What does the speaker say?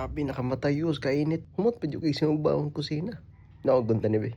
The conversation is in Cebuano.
Grabe, nakamatayos, kainit. Humot pa jud kay sinugba ang kusina. Naogon ta ni be.